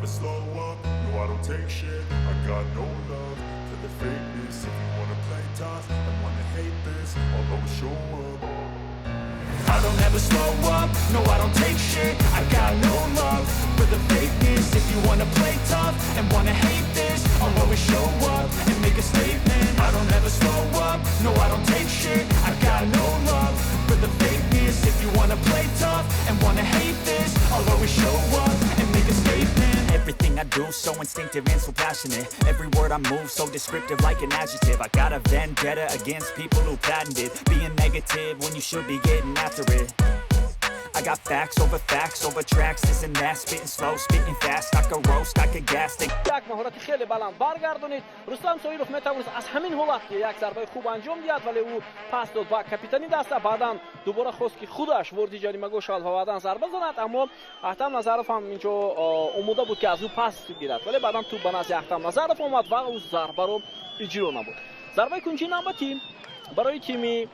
slow up, no I don't take shit. I got no love for the fakeness. If you wanna play tough and wanna hate this, I'll always show up. I don't ever slow up, no I don't take shit. I got no love for the fakeness. If you wanna play tough and wanna hate this, I'll always show up and make a statement. I don't ever slow up, no I don't take shit. I got no love for the fakeness. If you wanna play tough and wanna hate this, I'll always show up and make a statement. Everything I do, so instinctive and so passionate. Every word I move, so descriptive like an adjective. I got a vendetta against people who patented being negative when you should be getting after it. I got facts over facts over tracks, this and that. Spitting slow, spitting fast. I could roast, I could gas. They Як маҳорати хеле баланд баргардонид. Рустам Соиров метавонист аз ҳамин ҳолат як зарбаи хуб анҷом диҳад, вале ӯ пас дод ба капитани даста. Баъдан дубора хост, ки худаш вориди ҷаримагоҳ шавад ва баъдан зарба занад, аммо Аҳтам Назаров ҳам инҷо омода буд, ки аз ӯ пас гирад, вале баъдан тӯб ба назди Аҳтам Назаров омад ва ӯ зарбаро иҷро намуд. Зарбаи кунҷи навбатӣ барои тими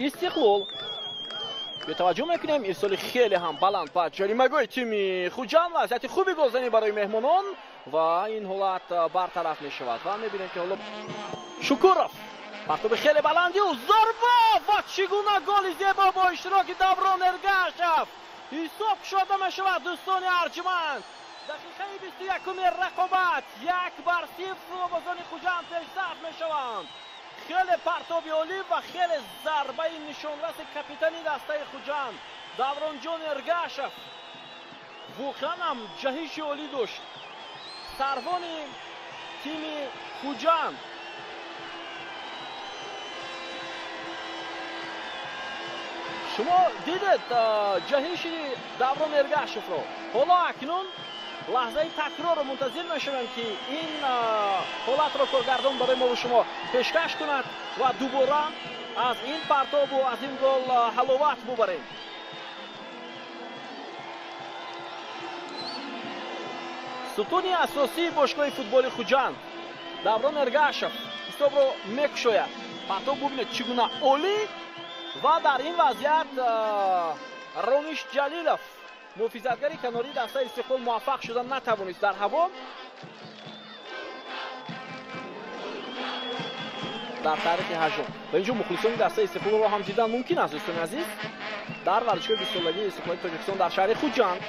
Истиқлол. Бетаваҷҷӯҳ мекунем, ирсоли хеле ҳам баланд ба ҷаримагоҳи тими Хуҷанд, вазъияти хуби голзанӣ барои меҳмонон ва ин ҳолат бартараф мешавад ва мебинем, ки ҳоло Шукуров, партоби хеле баланди ӯ, зарба ва чӣ гуна голи зебо бо иштироки Даврон Эргашев! Ҳисоб кушода мешавад, дӯстони арҷманд. Дақиқаи 21-уми рақобат, 1-0, футболбозони Хуҷанд пешсаф мешаванд. Хеле партоби олӣ ва хеле зарбаи нишонраси капитани дастаи Хуҷанд Давронҷон Эргашев. Воқеан ҳам ҷаҳиши олӣ дошт сарвони тими Хуҷанд. Шумо дидед ҷаҳиши Даврон Эргашевро. Ҳоло акнун лаҳзаи такрорро мунтазир мешавем, ки ин ҳолатро коргардон барои мову шумо пешкаш кунад ва дубора аз ин партобу аз ин гол ҳаловат бубарем. Сутуни асосии бошгоҳи футболи Хуҷанд Даврон Эргашев ҳисобро мекушояд. Партоб бубинед, чӣ гуна олӣ, ва дар ин вазъият Ромиш Ҷалилов, муҳофизатгари канории дастаи Истиқлол, муваффақ шуда натавонист дар ҳаво. Дар таърихи ҳажум ва инҷо мухлисони дастаи Истиқлолро ҳам дидан мумкин аст, дӯстони азиз, дар варзишгоҳи бистсолагии истиқлоли Тоҷикистон дар шаҳри Хуҷанд.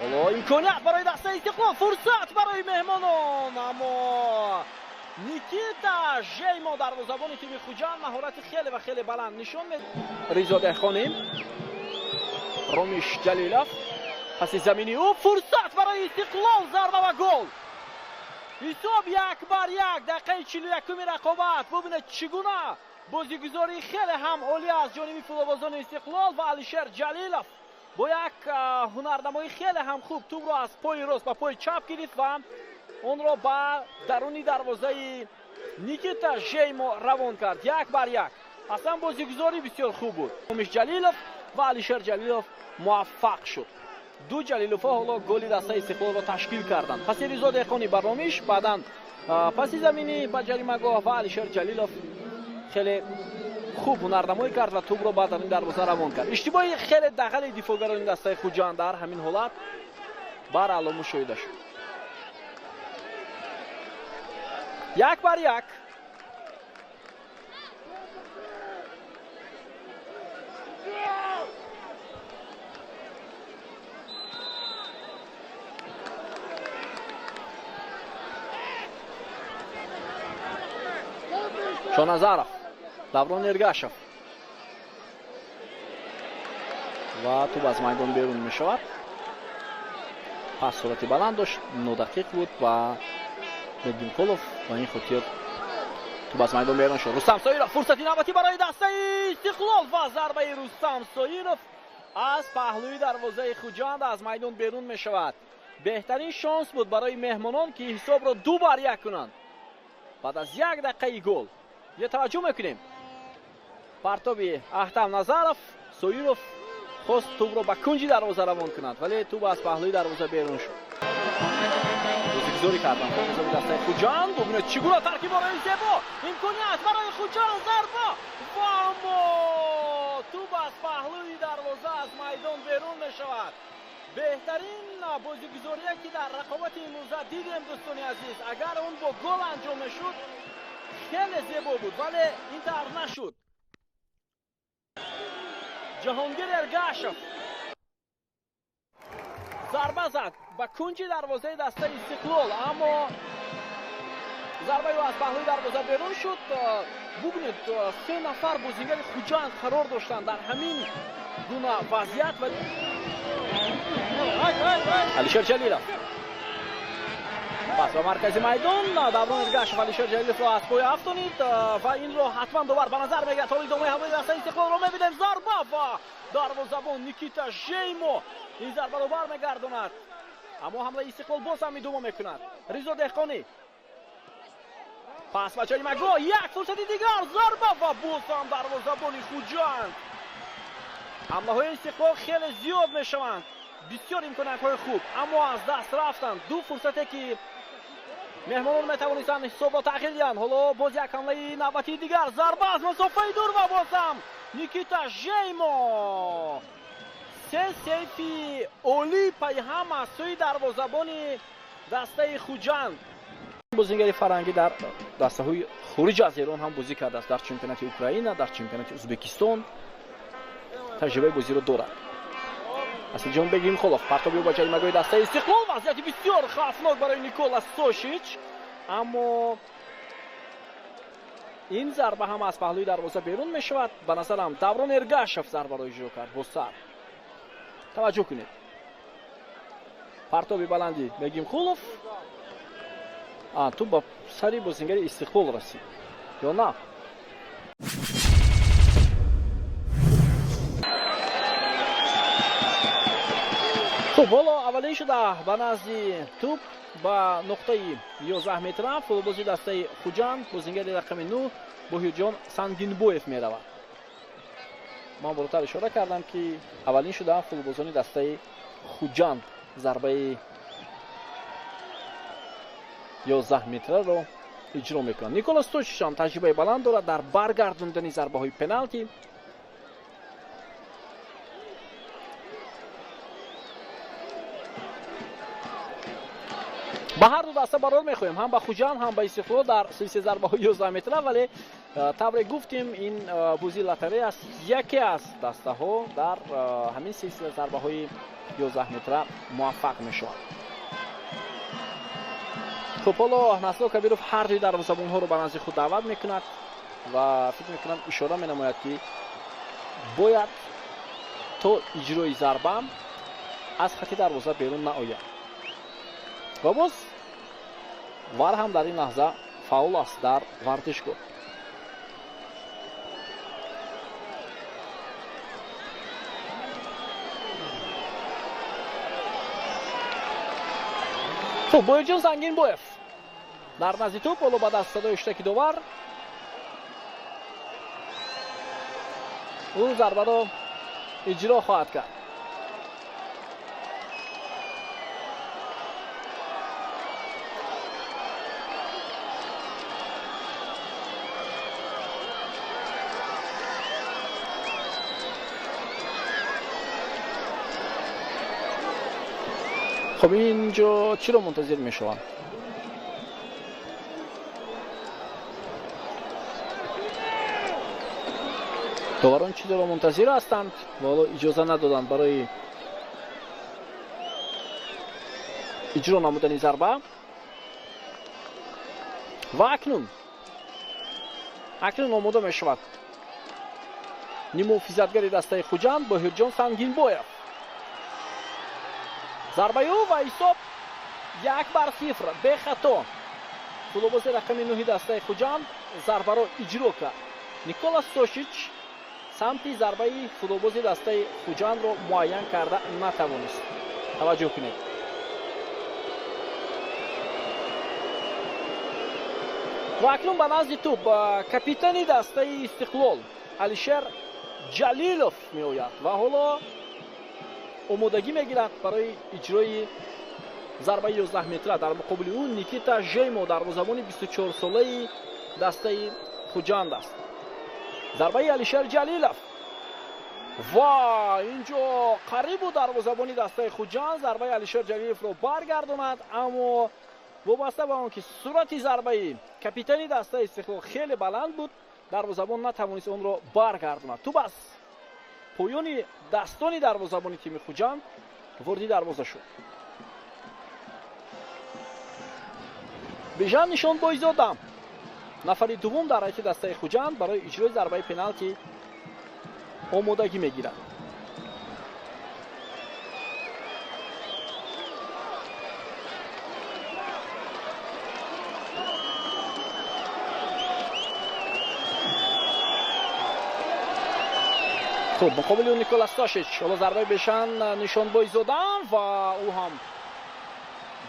Ҳоло имконият барои дастаи Истиқлол, фурсат барои меҳмонон, аммо Никита Жеймо, дарвозабони тими Хуҷанд, маҳорати хеле ва хеле баланд нишон мед. Ризо Деҳқонӣ, Ромиш Ҷалилов, паси замини ӯ, фурсат барои Истиқлол, зарба ва гол! Ҳисоб 1-1, дақиқаи 41-уми рақобат. Бубинед, чӣ гуна бозигузории хеле ҳам олӣ аз ҷониби футболбозони Истиқлол ва Алишер Ҷалилов бо як ҳунарнамои хеле ҳам хуб тӯбро аз пои рост ба пои чап гирифт ва онро ба даруни дарвозаи Никита Жеймо равон кард. 1-1. Аслан бозигузорӣ бисёр хуб буд. Ромиш Ҷалилов ва Алишер Ҷалилов муваффақ шуд. Ду Ҷалиловҳо ҳоло голи дастаи Истиқлолро ташкил карданд. Паси Ризо Деҳқонӣ ба Ромиш, баъдан паси заминӣ ба ҷаримагоҳ ва Алишер Ҷалилов хеле хуб ҳунарнамоӣ кард ва тӯбро ба даруни дарвоза равон кард. Иштибоҳи хеле дағали дифоъгарони дастаи Хуҷанд дар ҳамин ҳолат бараъло мушоҳида шуд. 1-1. Шоназаров, Даврон Эргашев ва тӯб аз майдон берун мешавад. Пас сурати баланд дошт, нодақиқ буд ва Мединқулов ба ин хотир тӯб аз майдон берун шуд. Рустам Соиров, фурсати навбатӣ барои дастаи Истиқлол ва зарбаи Рустам Соиров аз паҳлӯи дарвозаи Хуҷанд аз майдон берун мешавад. Беҳтарин шонс буд барои меҳмонон, ки ҳисобро 2-1 кунанд баъд аз як дақиқаи гол. Ё таваҷҷӯҳ мекунем, партоби Аҳтам Назаров, Соиров хост тӯбро ба кунҷи дарвоза равон кунад, вале тӯб аз паҳлӯи дарвоза берун шуд. Бозигузорӣ карданд футболбозони дастаи Хуҷанд. Бубинед, чӣ гуна таркиборои зебо, имконият барои Хуҷанд, зарба ва аммо тӯб аз паҳлӯи дарвоза аз майдон берун мешавад. Беҳтарин бозигузорие ки дар рақобати имрӯза дидем, дӯстони азиз. Агар он бо гол анҷом мешуд, хеле зебо буд, вале ин тавр нашуд. Ҷаҳонгир Эргашев зарба зад ба кунҷи дарвозаи дастаи Истиқлол, аммо зарбаи ӯ аз паҳлӯи дарвоза берун шуд. Бубинед, се нафар бозигари Хуҷанд қарор доштанд дар ҳамин гуна вазъият. Ва Алишер Ҷалилов пас ба маркази майдон. Даврон Эргашев Алишер Ҷалиловро аз пой афтонид ва инро ҳатман довар ба назар мегирад. Ҳоло идомаи ҳамлаи дастаи Истиқлолро мебинем. Зарба ва дарвозабон Никита Жеймо ин зарбаро бармегардонад, аммо ҳамлаи Истиқлол боз ҳам идома мекунад. Ризо Деҳқонӣ пас ба ҷаримагоҳ, як фурсати дигар, зарба ва боз ҳам дарвозабони Хуҷанд. Ҳамлаҳои Истиқлол хеле зиёд мешаванд, бисёр имкониятҳои хуб, аммо аз даст рафтанд. Ду фурсате ки меҳмонон метавонистанд ҳисобро тағйир диҳанд. Ҳоло боз як ҳамлаи навбатии дигар, зарба аз масофаи дур ва боз ҳам Никита Жеймо. Се сейфи олӣ пайҳам аз сӯи дарвозабони дастаи Хуҷанд. Бозигари фарангӣ дар дастаҳои хориҷ аз Эрон ҳам бозӣ кардааст, дар чемпионати Украина, дар чемпионати Ӯзбекистон таҷрибаи бозиро дорад. Асилҷон Бегимхолов партоби ӯ ба ҷаримагоҳи дастаи Истиқлол. Вазъияти бисёр хавфнок барои Никола Сошич, аммо ин зарба ҳам аз паҳлӯи дарвоза берун мешавад. Ба назарам Даврон Эргашев зарбаро иҷро кард бо сар. Таваҷҷӯҳ кунед, партоби баланди Бегимхолов ту ба сари бозингари Истиқлол расид ё на? Хуб, ҳоло аввалин шуда ба назди тӯб ба нуқтаи 11 метра футболбози дастаи Хуҷанд, бозингари рақами 9 Боҳирҷон Сангинбоев меравад. Ман болотар ишора кардам ки аввалин шуда футболбозони дастаи Хуҷанд зарбаи 11 метраро иҷро мекунанд. Никола Стошич ҳам таҷрибаи баланд дорад дар баргардондани зарбаҳои пеналти. Ба ҳар ду даста барор мехоҳем, ҳам ба Хуҷанд, ҳам ба Истиқлол дар силсилаи зарбаҳои 11 метра, вале тавре гуфтем ин бозии лотарея аст. Яке аз дастаҳо дар ҳамин силсила зарбаҳои 11 метра муваффақ мешавад. Хуб, ҳоло Насрулло Кабиров ҳар дуи дарвозабонҳоро ба назди худ даъват мекунад ва фикр мекунам ишора менамояд ки бояд то иҷрои зарба аз хати дарвоза берун наояд. Ва боз вар ҳам дар ин лаҳза фаъол аст дар варзишгоҳ. Хуб, Боҳирҷон Сангинбоев дар назди тӯб, ҳоло ба даст садои ҳуштаки довар ӯ зарбаро иҷро хоҳад кард. Хуб, инҷо чиро мунтазир мешаванд? Доварон чизеро мунтазир ҳастанд ва ҳоло иҷоза надоданд барои иҷро намудани зарба. Ва акнун омода мешавад ниммуҳофизатгари дастаи Хуҷанд Боҳирҷон Сангинбоев. Зарбаи ӯ ва ҳисоб 1-0 бехато. Футболбози рақами 9 дастаи Хуҷанд зарбаро иҷро кард. Никола Стошич самти зарбаи футболбози дастаи Хуҷандро муайян карда натавонист. Таваҷҷӯҳ кунед. Ва акнун ба назди тӯб капитани дастаи Истиқлол Алишер Ҷалилов меояд ва ҳоло омодагӣ мегирад барои иҷрои зарбаи 11 метра. Дар муқобили ӯ Никита Жеймо, дарвозабони 24-солаи дастаи Хуҷанд аст. Зарбаи Алишер Ҷалилов Ва инҷо қарибу дарвозабони дастаи Хуҷанд зарбаи Алишер Ҷалиловро баргардонад, аммо вобаста ба он ки суръати зарбаи капитани дастаи Истиқлол хеле баланд буд, дарвозабон натавонист онро баргардонад. Тӯп аз поёни дастони дарвозабони тими Хуҷанд вориди дарвоза шуд. Бижан Нишонбойзода, нафари дуввум дар ҳайати дастаи Хуҷанд, барои иҷрои зарбаи пеналти омодагӣ мегирад. Хуб, муқобили ӯ Никола Стошич. Ҳоло зарбаи Бижан Нишонбойзода ва ӯ ҳам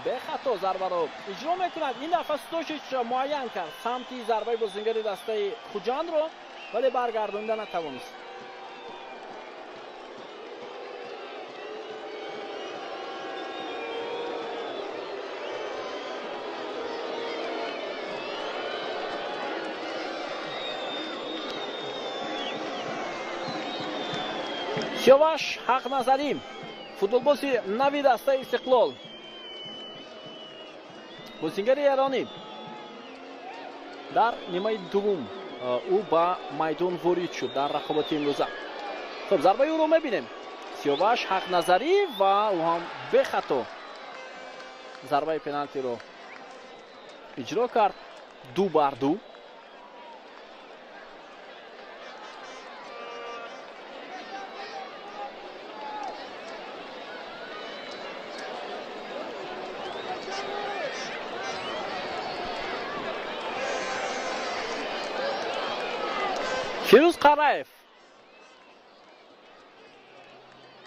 бехато зарбаро иҷро мекунад. Ин дафъа Стошич муайян кард самти зарбаи бозингари дастаи Хуҷандро, вале баргардонида натавонист. Сиёваш Ҳақназарӣ, футболбози нави дастаи Истиқлол, бозингари эронӣ, дар нимаи дуввум ӯ ба майдон ворид шуд дар рақобати имрӯза. Хуб, зарбаи ӯро мебинем. Сиёваш Ҳақназарӣ ва ӯ ҳам бехато зарбаи пеналтиро иҷро кард. 2-2. Фирӯз Қараев,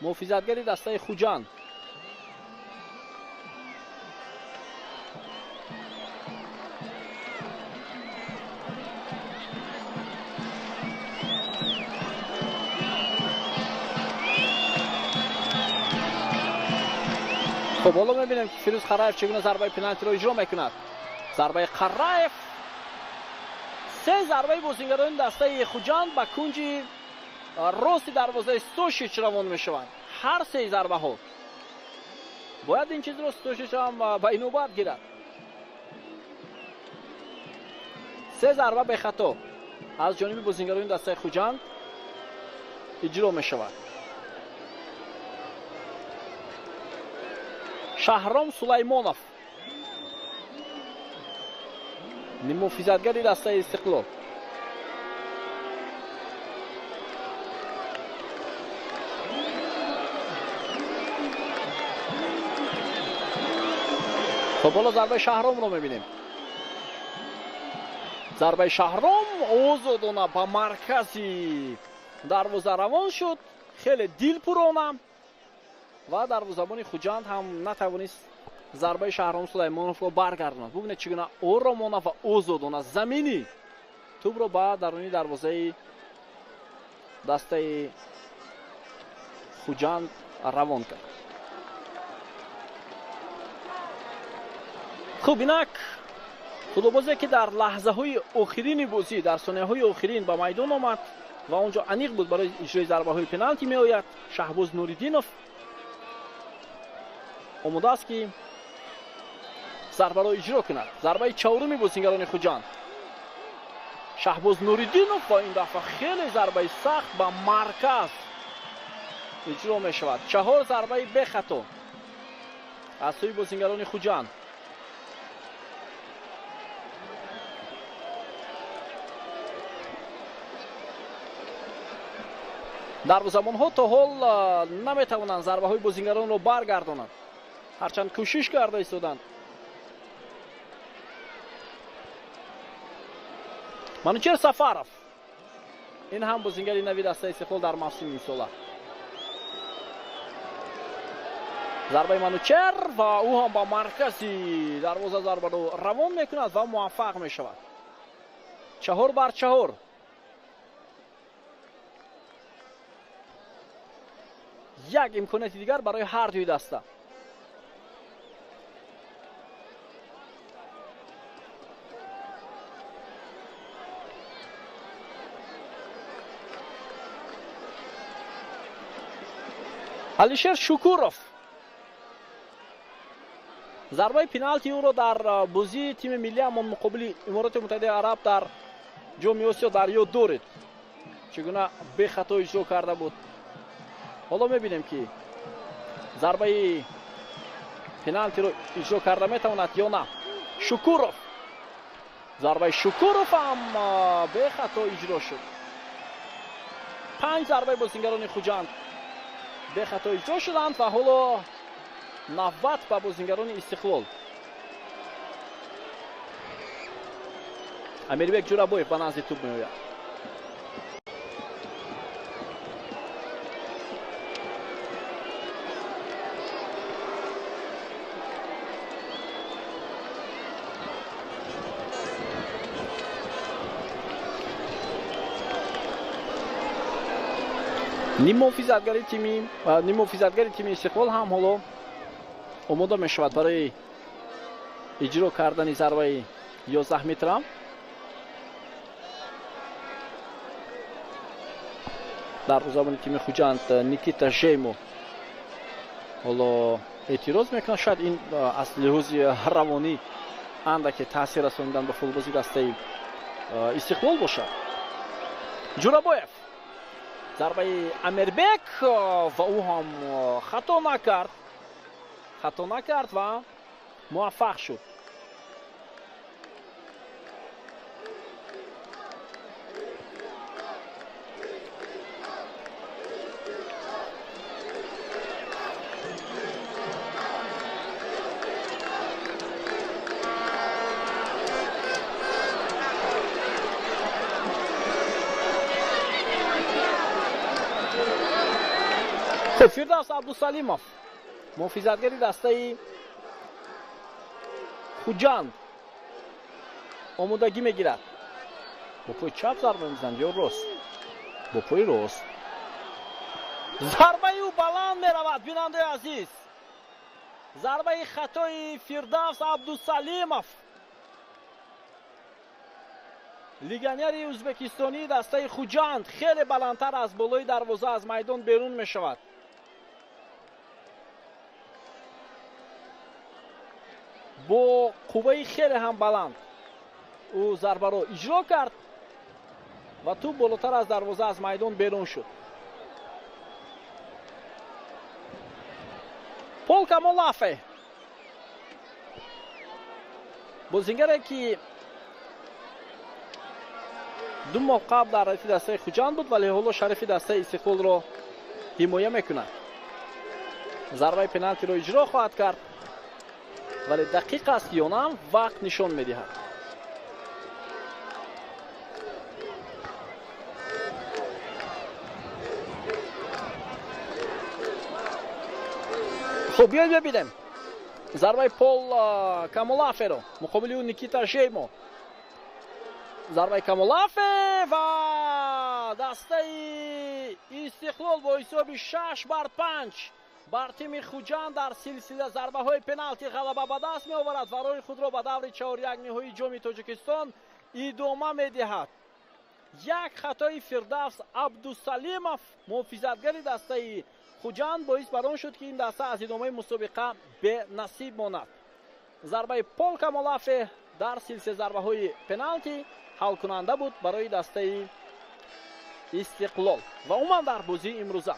муҳофизатгари дастаи Хуҷанд, хуб, ҳоло мебинем ки Фирӯз Қараев чӣ гуна зарбаи пеналтиро иҷро мекунад. Зарбаи Қараев, се зарбаи бозингарони дастаи Хуҷанд ба кунҷи рости дарвозаи Стошич равон мешаванд. Ҳар се зарбаҳо. Бояд ин чизро Стошич ҳам ба инобат гирад. Се зарба бехато аз ҷониби бозингарони дастаи Хуҷанд иҷро мешавад. Шаҳром Сулаймонов, муҳофизатгари дастаи Истиқлол. Хуб, ҳоло зарбаи Шаҳромро мебинем. Зарбаи Шаҳром озодона ба маркази дарвоза равон шуд, хеле дилпурона, ва дарвозабони Хуҷанд ҳам натавонист зарбаи Шаҳром Сулаймоновро баргардонад. Бубинед чӣ гуна оромона ва озодона заминӣ тӯбро ба даруни дарвозаи дастаи Хуҷанд равон кард. Хуб, инак футболбозе ки дар лаҳзаҳои охирини бозӣ, дар сонияҳои охирин ба майдон омад ва он ҷо аниқ буд барои иҷрои зарбаҳои пеналти меояд, Шаҳбоз Нуриддинов омода аст ки зарбаро иҷро кунад. Зарбаи чаҳоруми бозингарони Хуҷанд. Шаҳбоз Нуриддинов ва ин дафъа хеле зарбаи сахт ба марказ иҷро мешавад. 4 зарбаи бехато аз сӯи бозингарони Хуҷанд. Дарвозабонҳо то ҳол наметавонанд зарбаҳои бозингаронро баргардонанд, ҳарчанд кӯшиш карда истоданд. Манучер Сафаров, ин ҳам бозингари нави дастаи Истиқлол дар мавсими имсола. Зарбаи Манучер ва ӯ ҳам ба маркази дарвоза зарбаро равон мекунад ва муваффақ мешавад. 4-4. Як имконияти дигар барои ҳар дуи даста. Алишер Шукуров зарбаи пеналти ӯро дар бозии тими миллиамон муқобили Имороти Муттаҳидаи Араб дар Ҷоми Осиё дар ёд доред, чӣ гуна бехато иҷро карда буд. Ҳоло мебинем, ки зарбаи пеналтиро иҷро карда метавонад ё на. Шукуров, зарбаи Шукуров ҳам бехато иҷро шуд. 5 зарбаи бозингарони Хуҷанд бехато иҷро шуданд ва ҳоло навбат ба бозингарони Истиқлол. Амирбек Ҷурабоев ба назди тӯб меояд. Ниммуҳофизатгари тими Истиқлол ҳам ҳоло омода мешавад барои иҷро кардани зарбаи 11 метра. Дарвозабони тими Хуҷанд Никита Жеймо ҳоло эътироз мекунад. Шояд ин аз лиҳози равонӣ андаке таъсир расонидан ба футболбози дастаи Истиқлол бошад. Ҷурабоев, зарбаи Амирбек ва ӯ ҳам хато накард, хато накард ва муваффақ шуд. Фирдавс Абдусалимов, муҳофизатгари дастаи Хуҷанд, омодагӣ мегирад. Бо пои чап зарба мезанад ё рост? Бо пои рост. Зарбаи ӯ баланд меравад, бинандаи азиз. Зарбаи хатои Фирдавс Абдусалимов, легионери ӯзбекистонии дастаи Хуҷанд, хеле баландтар аз болои дарвоза аз майдон берун мешавад. Бо қувваи хеле ҳам баланд ӯ зарбаро иҷро кард ва тӯб болотар аз дарвоза аз майдон берун шуд. Пол Камолафе, бозингаре ки 2 моҳ қабл дар радифи дастаи Хуҷанд буд, вале ҳоло шарифи дастаи Истиқлолро ҳимоя мекунад. Зарбаи пеналтиро иҷро хоҳад кард, вале дақиқ аст ё на, вақт нишон медиҳад. Хуб, биёед бибинем зарбаи Пол Камолаферо муқобили ӯ Никита Жеймо. Зарбаи Камолафе ва дастаи Истиқлол бо ҳисоби 6-5 бар тими Хуҷанд дар силсила зарбаҳои пеналти ғалаба ба даст меоварад ва роҳи худро ба даври 4-1 ниҳоии Ҷоми Тоҷикистон идома медиҳад. Як хатои Фирдавс Абдусалимов, муҳофизатгари дастаи Хуҷанд, боис бар он шуд, ки ин даста аз идомаи мусобиқа бенасиб монад. Зарбаи Пол Камолафе дар силсила зарбаҳои пеналти ҳалкунанда буд барои дастаи Истиқлол ва умуман дар бозии имрӯза.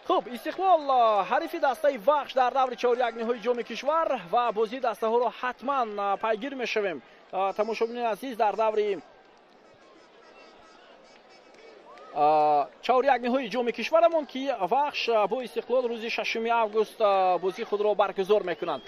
Хуб, Истиқлол ҳарифи дастаи Вахш дар даври 4-1 ниҳоии Ҷоми кишвар ва бозии дастаҳоро ҳатман пайгир мешавем. Тамошобинони азиз, дар даври 4-1 ниҳоии Ҷоми кишварамон, ки Вахш бо Истиқлол рӯзи 6 август бозии худро баргузор мекунанд.